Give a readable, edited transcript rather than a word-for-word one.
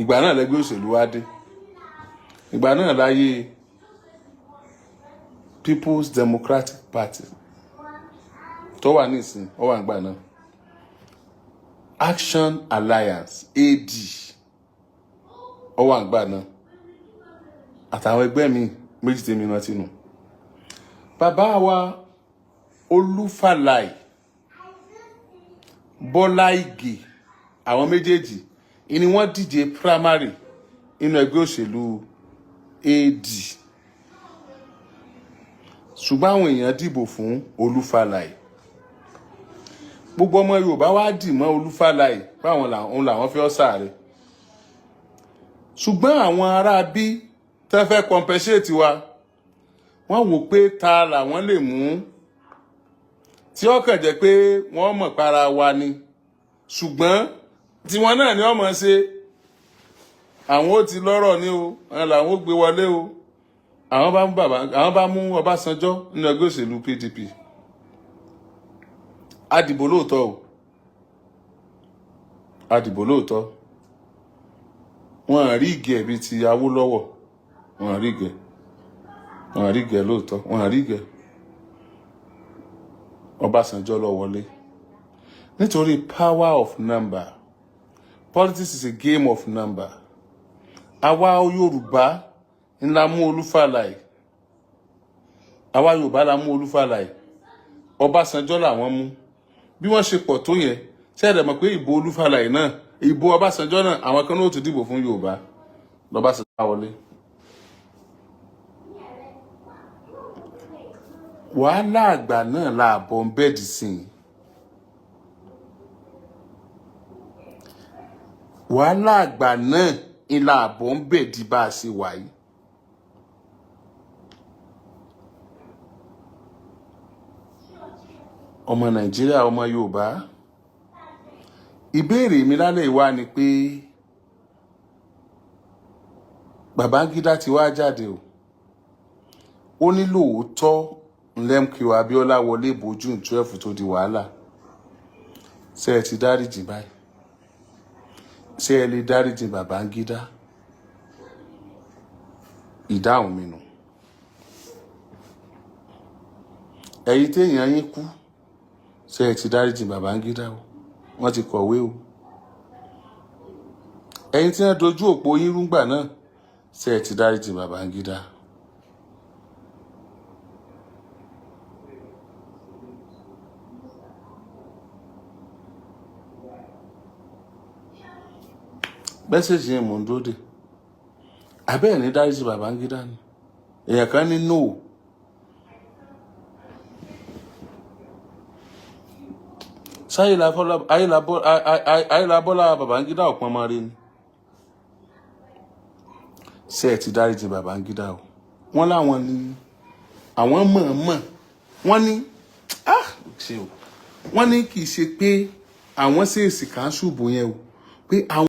Ìgbà náà lẹgbẹ́ òṣèlú wá dé. Ìgbà náà láyé People's Democratic Party tó wà nísìn, ó wà nígbà náà. Action Alliance, AD, ó wà nígbà náà, àtàwọn ẹgbẹ́ mi méjì tèmi rántí nù. Bàbá wa Olúfàlàì, Bọ́lá Ìgè, àwọn méjèèjì ni wọ́n díje primary nínú ẹgbẹ́ òṣèlú AD, ṣùgbọ́n àwọn èèyàn dìbò fún Olúfàlàì. Gbogbo ọmọ Yorùbá wá dì mọ́ Olúfàlàì báwọn làwọn làwọn fẹ́ sáré, ṣùgbọ́n àwọn ará bí tẹ́ fẹ́ compensate wa, wọ́n wò pé ta làwọn lè mú tí ó kàn jẹ́ pé wọ́n mọ̀ para wa ni, ṣùgbọ́n tiwọn náà ni wọ́n mọ̀ ṣe. Àwọn ó ti lọ́rọ̀ ní o, àwọn làwọn ó gbé wọlé o. Àwọn bá mú bàbá, àwọn bá mú Ọbásanjọ́ nínú ẹgbẹ́ òṣèlú PDP. Adìbò lóòótọ́ o, adìbò lóòótọ́. Wọn à rí ìgẹ̀ bíi ti Awólọ́wọ̀, wọn à rí ìgẹ̀, wọn à rí ìgẹ̀ lóòótọ́, wọn à rí ìgẹ̀. Ọbásanjọ́ lọ wọlé nítorí power of number. Politics is a game of number. Àwa Yorùbá ńlá mú Olúfàlàì, àwa Yorùbá la mú Olúfàlàì, Ọbásanjọ́ làwọn mú. Bí wọ́n ṣe pọ̀ tó yẹn, ṣé ẹ dẹ̀ mọ̀ pé ìbò Olúfàlàì náà, ìbò Ọbásanjọ́ náà, àwọn kan náà ó ti dìbò fún Yorùbá, lọ́básanjọ́ wọlé. Wàhálà àgbà náà la àbọ̀ ń bẹ́ẹ̀dì sí i. Wàhálà àgbà náà ìlà àbọ̀ ń bẹ̀ẹ́dì bá a ṣe wà yìí. Ọmọ Nàìjíríà, ọmọ Yorùbá, ìbéèrè mi lálẹ́ ìwá ni pé Babangida ti wá jáde o, ó ní lóòótọ́ MKO Abiola wọlé ìbò June 12 tó di wàhálà. Ṣé ẹ ti dáríjì báyìí? Ṣé ẹ lè dáríjì Babangida? Ìdáhùn mi nù. Ẹ̀yin téèyàn yín kú, ṣé ẹ ti dáríjì Babangida o? Wọ́n ti kọ̀wé o. Ẹ̀yin tí wọ́n dojú òpó yín rúngbà náà, ṣé ẹ ti dáríjì Babangida? Message yẹn mò ń dúró dè. Abẹ́ ẹ̀ ní dáríjì Babangida ni. Èèyàn kan ní no. Sáyé Bọ́lá Babangida ọ̀pọ̀ ọmọ rẹ ni. Ṣé ẹ ti dáríjì Babangida o? Wọ́n láwọn ní àwọn mọ̀ọ́mọ̀, wọ́n ní, ah, ṣe o, wọ́n ní kì í ṣe pé àwọn ṣèèṣì cancel ìbò yẹn o, pé àwọn.